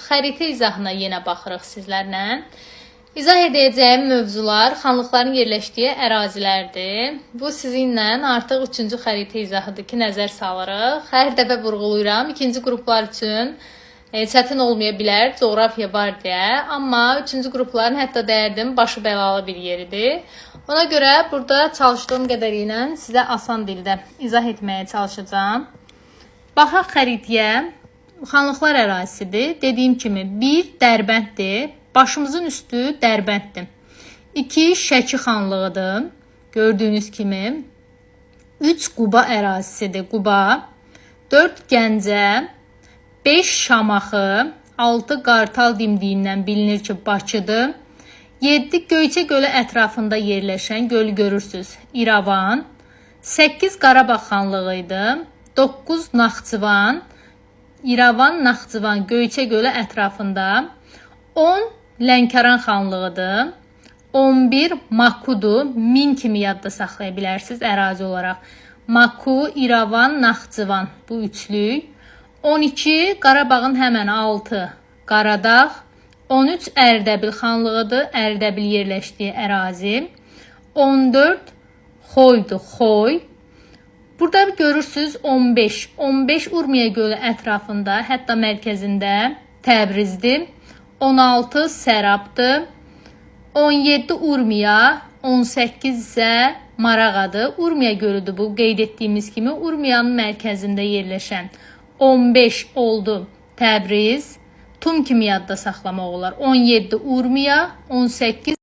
Xəritə izahına yenə baxırıq sizlərlə. İzah edəcəyim mövzular xanlıqların yerləşdiyi ərazilərdir. Bu sizinlə artıq 3-cü xəritə izahıdır ki, nəzər salırıq. Hər dəfə vurğulayıram, ikinci qruplar üçün çətin olmaya bilər, coğrafiya var deyə, amma 3-cü qrupların hətta deyərdim başı bəlalı bir yeridir. Ona görə burada çalışdığım qədəri ilə sizə asan dildə izah etməyə çalışacağam. Baxaq xəritəyə. Xanlıqlar ərazisidir. Dediyim kimi 1 Dərbənddir. Başımızın üstü Dərbənddir. 2 Şəki xanlığıdır. Gördüyünüz kimi. 3 Quba ərazisidir. Quba. 4 Gəncə. 5 Şamaxı. 6 Qartal dimdiyindən bilinir ki, Bakıdır. 7 Göyçə gölü ətrafında yerləşən gölü görürsüz. İrəvan. 8 Qarabağ xanlığı idi. 9 Naxçıvan. İrəvan, Naxçıvan, Göyçə gölü ətrafında. 10 Lənkəran xanlığıdır. 11 Makudur. 1000 kimi yadda saxlaya bilərsiniz ərazi olaraq. Maku, İrəvan, Naxçıvan bu üçlük. 12 Qarabağın həmən altı Qaradağ. 13 Ərdəbil xanlığıdır. Ərdəbil yerləşdiyi ərazi. 14 Xoydur, Xoy. Burada görürsüz 15. 15 Urmiya gölü ətrafında, hətta mərkəzində Təbrizdir. 16 Sərabdır. 17 Urmiya, 18 isə Marağadır. Urmiya gölüdür bu. Qeyd etdiyimiz kimi Urmiyanın mərkəzində yerləşən 15 oldu Təbriz. Tum kimi yadda saxlamaq olar. 17 Urmiya, 18